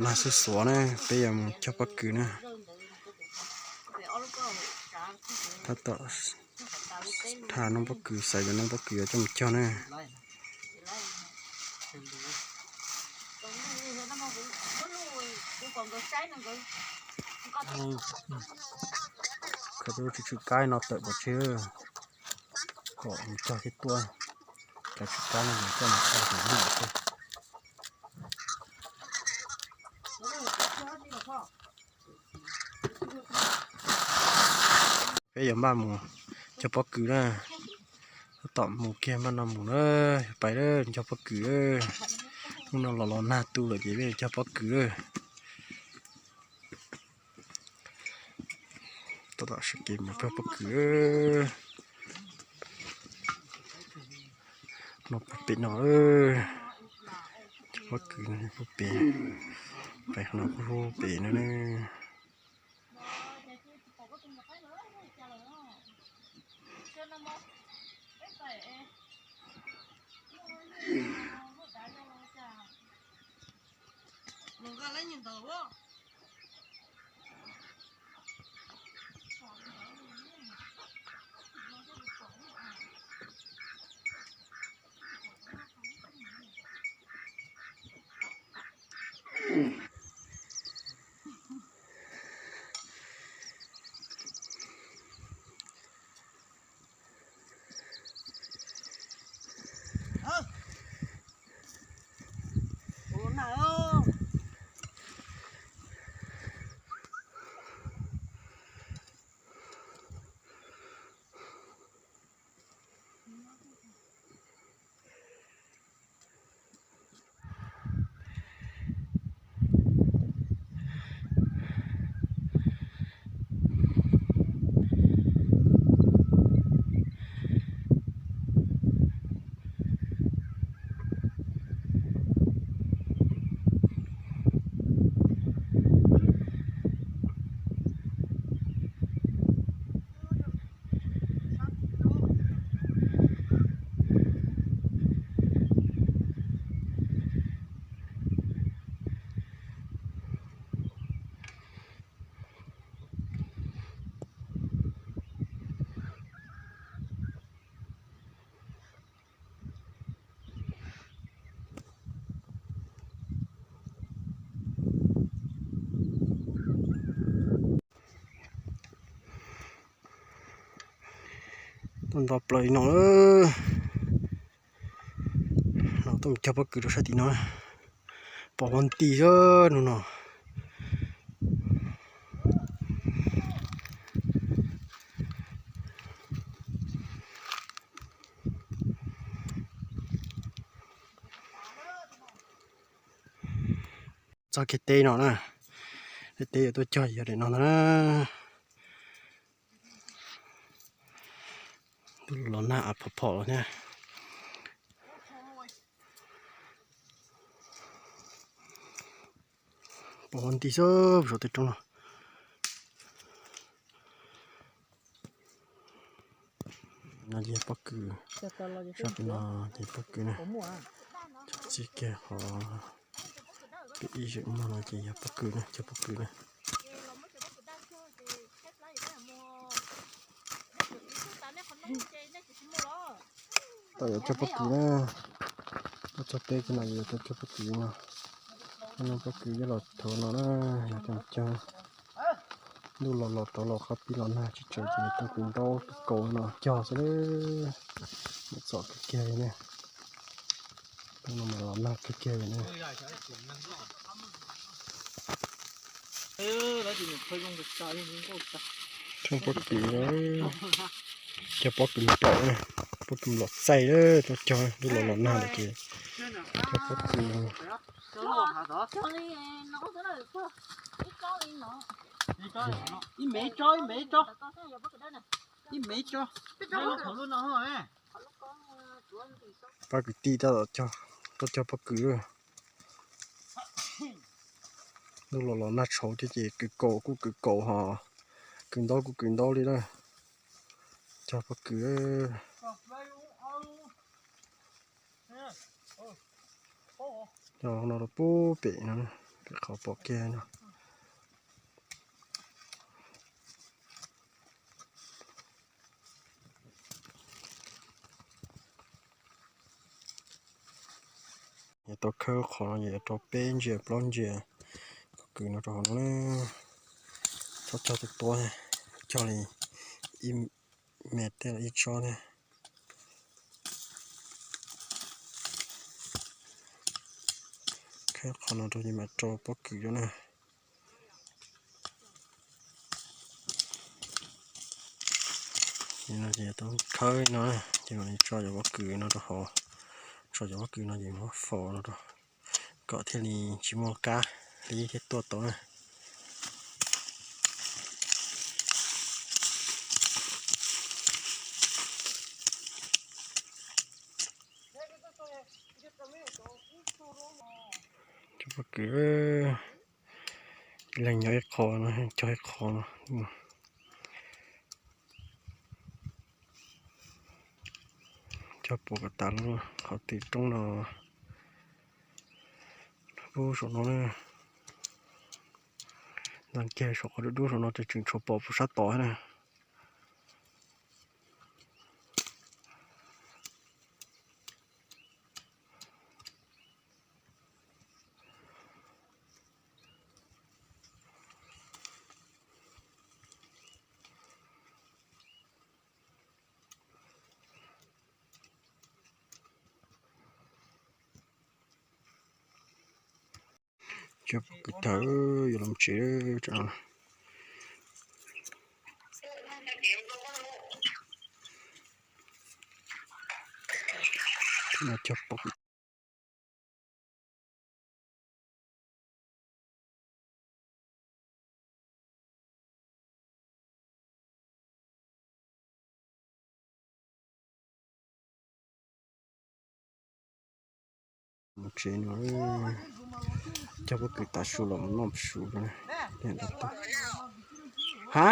Nag xuj xuav na, peb yuav mus cog pob kws na. Tab tom dhia noob pob kws, xaiv cov noob pob kws yuav coj mus cog na. Khaws lub tsw tsw kaib no tawm pov tseg kom mus cog thiab tuaj. Cov tsw kaib no mus coj mus cog tus lwj xwb. Peb yuav npaj mus cog pob kws na. Tab tom mus kiag npaj no mus na, pais lawm cog pob kws. Hnub no los los nag tu lawm ces peb cog pob kws lawm. Tab tom sawv kev mus cog pob kws. No puag pem no, cog pob kws puag pem, pem no puag pem no na. Tuaj nto plaws li no, no tuaj mus cog pob kws rau sab tim no, pom huab nti xwb hnub no. Txog kiag teb no na, teb yuav tuaj cog yog daim no ntag na. Ntuj los nag av phom phom los thiab. Pom huab nti xwb saum tej roob no. No ces pob kws, sab pem no ces pob kws na. Txog txij kiag qhov pem ib zeem muag no ces yog pob kws na, cog pob kws na. Tau yuav cog pob kws na. Tuaj txog teb kiag no yuav tau cog pob kws no. Cog no pob kws yuav los thaum no na, yog cog cog. Ntuj los los rov los qhov pib los nag tsis tsawg ces tau kwv ntaub kwv kaus no cog xwb. Mus txom kiag kiag li ne. Tau no mas los nag kiag kiag li ne. Cog pob kws, cog pob kws nplaum, pob kws nplaum txaij, tuaj cog ntuj los los nag lawm ces cog pob kws. Pab kwv tij tab tom cog, tuaj cog pob kws. Ntuj los los nag tshauv thiab ces kwv kaus kuj kwv kaus hos kwv ntaub kuj kwv ntaub li na. Cog pob kws. Cog no rau puag pem no. Qhov pom kiag no. Yuav tau khawb qhov no ces yuav rau peb ntsiav plaub ntsiav pob kws no rau hauv no na. Txhob cog tua tua, cog li ib me tej los ib tsob thiab. Khawb qhov no rau ces mam rau pob kws rau na. No ces tau khawb no, ces mam li tso cov pob kws no rau hauv. Tso cov pob kws no ces muab faus no rau, kom thiaj li tsis muaj kab hlib thiab tuaj tau na. Cov pob kws, leeg nyob ib qho no, cog ib qho no. Cog pom kom tas lub qhov twg roob no. Lub saum no na, nta kiag saum qhov dub dub saum no ces tseem tshuav pom puag sab tod na. Cov pob kws tawg, yuav los tsev. Cov pob kws mus tsev no, cog pob kws tav su los mus noj su. Ha,